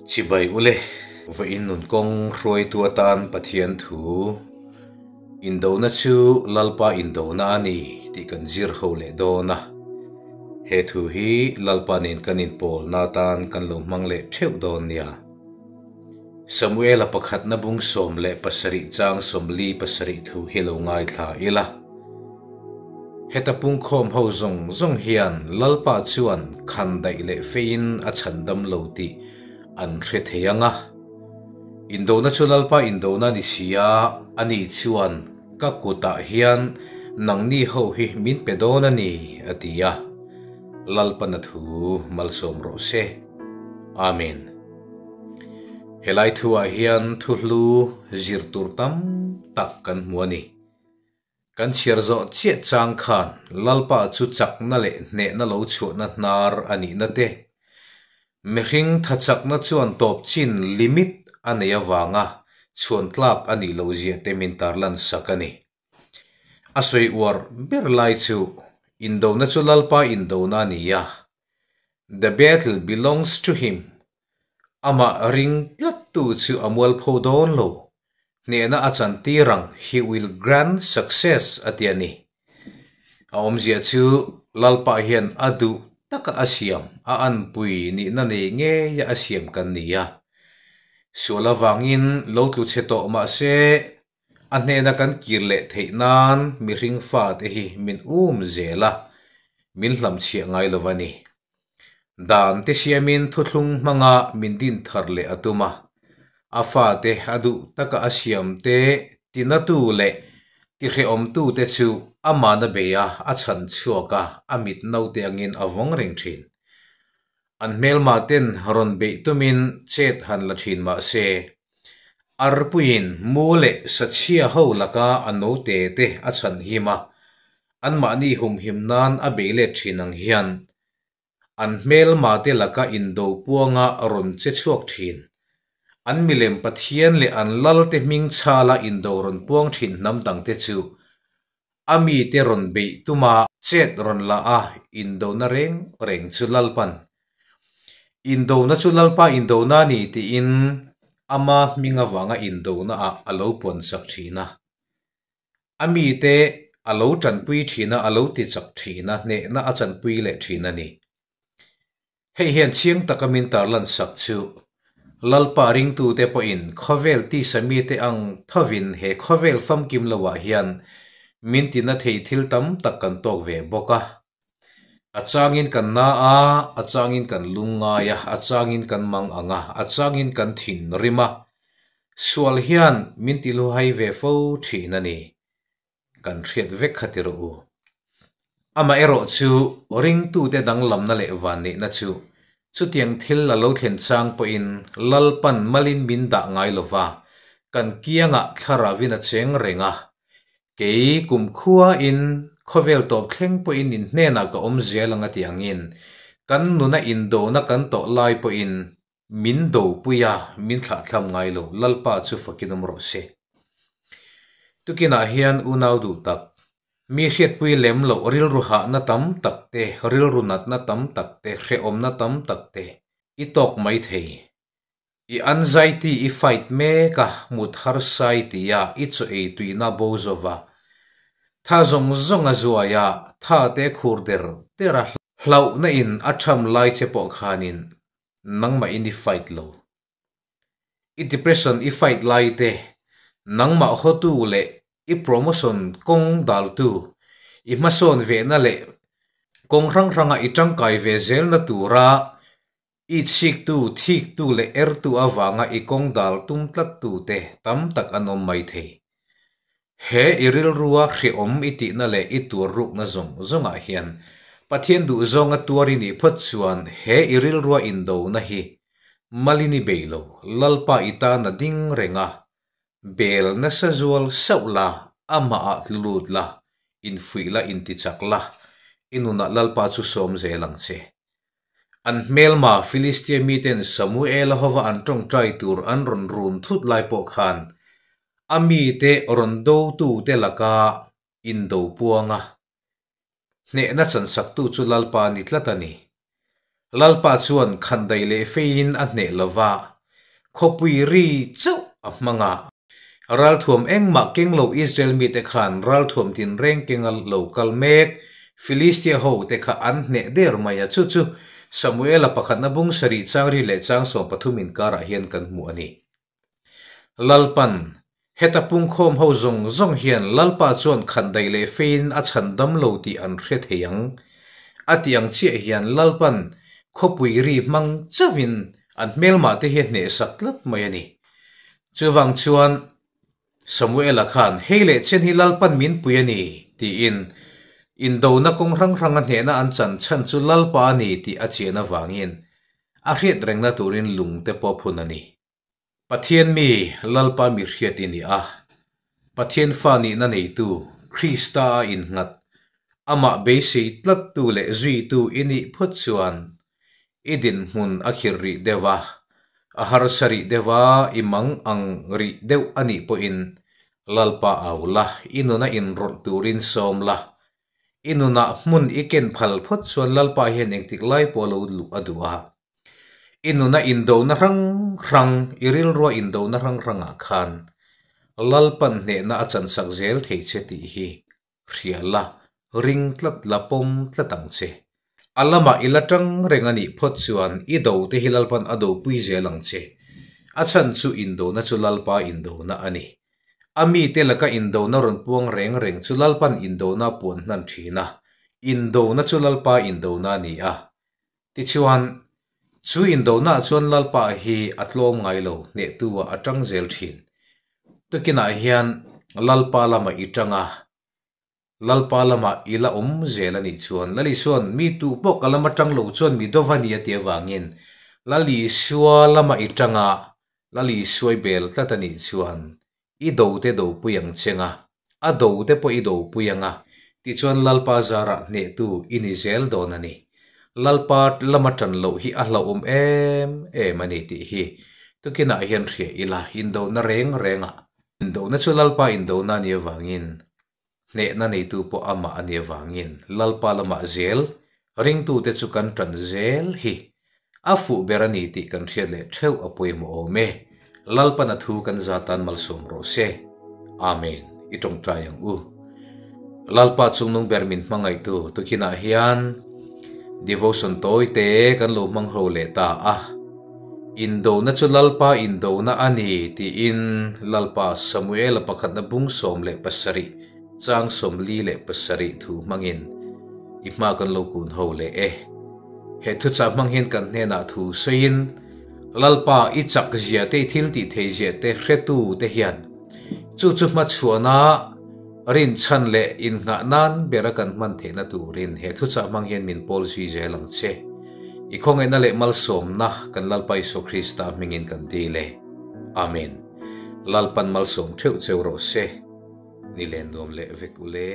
Chibai ule, vawiin nun kawng hruaitu atan Pathian thu indona chu Lalpa indona a ni tih kan zir ho leh dawn a. He thu hi Lalpa nen kan inpawlna atan kan lo hmang leh theuh dawn nia. Samuela pakhatna bung 17 chang 47 thu hi lo ngaithla ila. Heta pungkhawm ho zawng zawng hian Lalpa chuan khandaih leh feiin a chhandam lo tih an hre thei ang a. Indona chu Lalpa indona ni si a, ani chuan ka kutah hian nangni ho hi min pe dawn a ni, a ti a. Lalpana thu malsawm rawh se. Amen. Helai thuah hian thu hlu zir tur tam tak kan hmu a ni. Kan chhiar zawh chiah chang khan Lalpa chu chakna leh hnehna lo chhuahna hnar a nihna te, mihring tha chakna chuan tawp chin, limit, a nei avanga chhuan tlak a nih loh zia te min tarlan sak a ni. A sawi uar ber lai chu indona chu Lalpa indona a ni a, The battle belongs to him, Amah ring tlattu chu a mualpho dawn lo, hnehna a chantir ang, he will grant success, a ti a ni. A awmzia chu Lalpa hian a duh taka a siam, a anpui nihna nei ngeia a siam kan ni a. Sual avangin lo tlu chhe tawh mah se, a hnehna kan kir leh theih nan mihring fate hi min um zel a, min hlamchhiah ngai lo a ni. Dan te siamin thuthlung hmanga min din thar leh a tum a, a fate a duh taka a siam te tinatu leh tihrehawmtu te chu amahna beia a chhan chhuak a, a mit naute angin a vawng reng thin. An hmelma ten rawn beih tumin chet han la thin mah se, arpuiin mu leh sachhia ho laka a naute te a chhan him a, Anmahni humhim nan a bei let thin ang hian an hmelma te laka indo puanga rawn che chhuak thin. An milem Pathian leh an lal te hming chhala indo rawn puang thin hnam dang te chu a mite rawn beih tuma chet rawn la a indona reng reng chu Lalpan Indona chu Lalpa indona a ni tiin ama hming avanga indona ah a lo puansak thin a. A mite a lo tanpui thin a, a lo ti chak thin a, hnehna a chanpui leh thin a ni. Hei hian chiang taka min tarlan sak chu Lalpa ringtute pawhin khawvel tisa mite ang thovin he khawvel famkim loah hian min tina thei thil tam tak kan tawk ve bawk a. A changin kan na a, a changin kan lungngai a, a changin kan mang ang a, a changin kan thinrim a. Sual hian min ti luhai ve fo thin a ni. Kan hriat vek kha ti rawh u. Amaherawh chu ringtute danglamna leh vanneihna chu chutiang thil a lo thlen chang pawhin Lalpan malin min dah ngai lova, kan kiangah thlaravin a cheng reng a, Kei kumkhuain khawvel tawp thleng pawhin in hnenah ka awm zel ang a ti angin, kan nuna indona kan tawh lai pawhin min dopui a, min thlahthlam ngai lo, Lalpa chu fakin awm rawh se. Tukinah hian unau duh tak, mi hriatpui lem loh rilru hahna tam tak te, rilru natna tam tak te, hrehawmna tam tak te i tawk mai thei. I anxiety i fight mek a, mut harsa i ti a, i chaw ei tuihna bo zo va. Tha zawng zawng a zuai a, tha te khur der der a, hlauhna in a tham lai che pawh khanin nangmah in i fight lo. I depression i fight lai te, nangmah hawtu leh i promotion kawng daltu, i hmasawn vehna leh kawng hrang hranga i tangkai ve zelna tura I chhiktu, thiktu leh ertu avanga i kawng dal tum tlattu te tam tak an awm mai thei. He i rilrua hrehawm i tihna leh i tuar rukna zawng zawngah hian Pathian duhzawnga tuar i nih phawt chuan he i rilrua indona hi malin i bei lo, Lalpa i tan a ding reng a, bel nasa zual sauh la, amahah tlu lut la, infuih la, intichak la, i nunah Lalpa chu sawm zel ang che. An hmelma Filistia miten Samuela hova an tawngtai tur an rawn run thut lai pawh khan a mite rawn dotute laka indo puanga hnehna chansaktu chu Lalpa a ni tlat a ni. Lalpa chuan khandai leh feiin a hneh lo va, khawpui ri chauh a hmang a. Ralthuam engmah keng lo Israel mite khan ralthuam tinreng kenga lo kal mek Filistia ho te kha an hneh der mai a, chu chu Samuela pakhatna bung sarih chang ri leh chang 13 inkarah hian kan hmu a ni. Lalpan, heta pungkhawm ho zawng zawng hian Lalpa chuan khandai leh feiin a chhan dam lo tih an hre thei ang. A tih ang chiah hian Lalpan khawpui ri hmang chauhin an hmelmah te hi a hnehsak tlat mai a ni. Chuvang chuan Samuela khan, Hei leh chen hi Lalpan min pui a ni, tiin indona kawng hrang hranga hnehna an chan chhan chu Lalpa a ni tih a chian avangin a hriat rengna turin lung te pawh phun a ni. Pathian mi, Lalpa mi hriat i ni a. Pathian fa nihna neitu, Krista a innghat, amah beisei tlattu leh zuitu i nih phawt chuan I dinhmun a khirh rih deuh a, a harsa rih deuh a, i mang ang rih deuh a nih pawhin Lalpa au la, i nuna inrawlh turin sawm la. I nunah hmun i ken phal phawt chuan Lalpa hian engtik lai pawh a lo luh a duh a. I nuna indona hrang hrang, i rilrua indona hrang hrangah khan Lalpan hnehna a chansak zel thei che tih hi Hria la, ring tlat la pawm tlat ang che. A lamah i la tang reng a nih phawt chuan i do te hi Lalpan a dopui zel ang che. A chhan chu indona chu Lalpa indona a ni. A mite laka indona rawn puang reng reng chu Lalpan indona a puan hnan thin a, indona chu Lalpa indona a ni a. Tichuan, chu indonaah chuan Lalpa hi a tlawm ngai lo, hnehtu-ah a tang zel thin. Tukinah hian Lalpa lamah i tang a, Lalpa lamah i la awm zel a nih chuan Lal Isua'n mi tu pawh ka lama tang lo chuan mi dova ni a ti avangin Lal Isua lamah i tang a, Lal Isua i bel tlat a nih chuan I do te do pui ang cheng a, a do te pawh i do pui ang a, tichuan Lalpa zarah hnehtu i ni zel dawn a ni. Lalpa lama tan loh hi a hlauhawm em em a ni tih hi tukinah hian hria ila, indona reng rengah indona chu Lalpa indona a nih avangin hnehna neitu pawh amah a nih avangin Lalpa lamah zel ringtute chu kan tan zel hi a fuh ber a ni tih kan hriat leh theuh a pawimawh awm e. Lalpan a thu kan za tan malsawm rawh se. Amen. I tawngtai ang u. Lalpa chungnung ber min hmangaihtu tukinah hian devotion tawi te kan lo hmang ho leh ta a. Indona chu Lalpa indona a ni tiin Lalpa Samuela pakhatna bung 17 chang 47 thu hmangin i hma kan lo kun ho leh e. He thuchah hmang hian kan hnenah thu sawiin Lalpa i chak zia te i thil tih thei zia te hretu te hian chu chu hmachhuahna rinchhan leh innghah nan bera kan hman theihna turin he thuchah hmang hian min pawl zui zel ang che. I khawngaihna leh malsawmna kan Lalpa Isua Krista hmingin kan dil e. Amen. Lalpan malsawm theuh cheu rawh se. Ni len nuam leh vek u le.